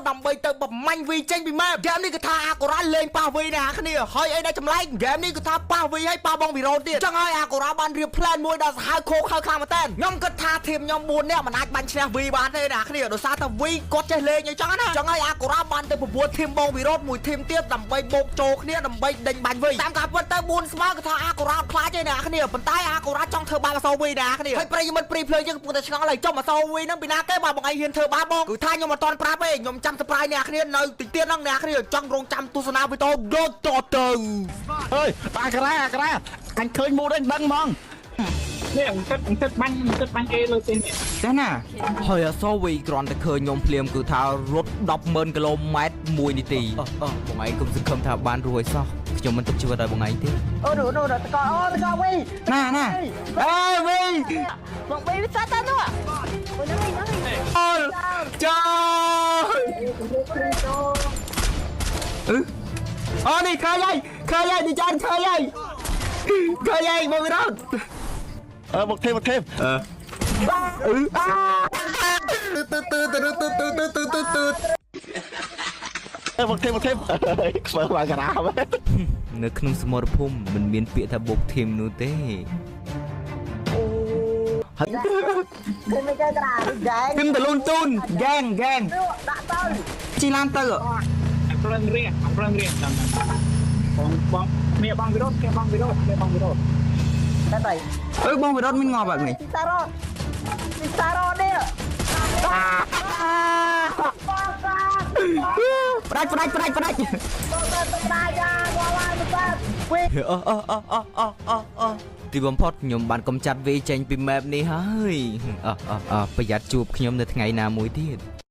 ដើម្បីទៅបំមាញ់វីចេញពី map ហ្គេមនេះគឺថាអាកូរ៉ាលេងប៉ះវីណាគ្នាហើយអីដែលចម្លែកហ្គេមនេះគឺថាប៉ះវីហើយប៉ះបងវីរ៉ូទៀតចឹងហើយអាកូរ៉ាបានរៀប plan មួយដល់សាហាវខោខើខ្លាំងមែនតើខ្ញុំគិតថា team ខ្ញុំ4នាក់មិនអាចបាញ់ឈ្នះវីបានទេណាគ្នាដោយសារតែវីគាត់ចេះលេងអីចឹងណាចឹងហើយអាកូរ៉ាបានទៅប្រពួត team បងវីរ៉ូមួយ team ទៀតដើម្បីបូកចូលគ្នាដើម្បីដេញបាញ់វីតាមការពិតទៅ4ស្មើគឺថាអាកូរ៉ាអត់ខ្លាចទេណាគ្នាប៉ុន្តែអាកូរ៉ាចង់ធ្វើបាបអសូវីណាគ្នាហើយប្រិយមិត្តព្រីភ្លើងយើងកំពុងតែឆ្ងល់ហើយចុះអសូវីហ្នឹងពីណាគេបាទបងឯងហ៊ានធ្វើបាបបងគឺថាខ្ញុំអត់តន់ប្រាប់ទេខ្ញុំចាំ surprise អ្នកគ្នានៅតិចទៀតហ្នឹងអ្នកគ្នាចង់រងចាំទស្សនាវីដេអូដូចតទៅ អើយអាក្រាអាក្រាអញឃើញមូដអញដឹងហ្មង នេះអង្គិតអង្គិតបាញ់អង្គិតបាញ់អេលើទេនេះ ចាណា ហើយអសូវីគ្រាន់តែឃើញខ្ញុំភ្លាមគឺថារត់100000គីឡូម៉ែត្រ1នាទីអឺបងឯងគុំសង្ឃឹមថាបានរួចសោះខ្ញុំមិនទុកជីវិតឲ្យបងឯងទេ អូនោះនោះតកអូតកវិញ ណាណាអេវិញ មកវិញវាសាត់តនោះអូហ្នឹងហ្នឹង អូលចោអឺអូនេះឃើញហើយឃើញហើយនេះចានឃើញហើយឃើញហើយបងរត់ អឺមកទេមកទេ អឺអឺ ទឺទឺទឺទឺទឺទឺទឺទឺទឺ អឺមកទេមកទេខ្វើអាក្រាមែន នៅក្នុងសមរភូមិមិនមានពាក្យថាបុកធីមនោះទេ ហើយ គឺមិនចេះត្រាហ្គេង គឹមតលូនទូនហ្គេងហ្គេង ដាក់ទៅ ជីឡានទៅ ប្រឹងរៀងប្រឹងរៀងតាមបងបងគ្នាបងវិរោធគ្នាបងវិរោធគ្នាបងវិរោធ តែទៅ អឺបងវិរត់មានងាប់អត់មី ទីសារ៉ូទីសារ៉ូនេះ ផ្ដាច់ផ្ដាច់ផ្ដាច់ផ្ដាច់ ទៅទៅដាយ៉ាវ៉ាវ៉ាទៅវិញ អឺអឺអឺអឺអឺអឺអឺទីបំផុតខ្ញុំបានកំចាត់វាចេញពី map នេះហើយអឺអឺអឺប្រយ័ត្នជួបខ្ញុំនៅថ្ងៃណាមួយទៀត។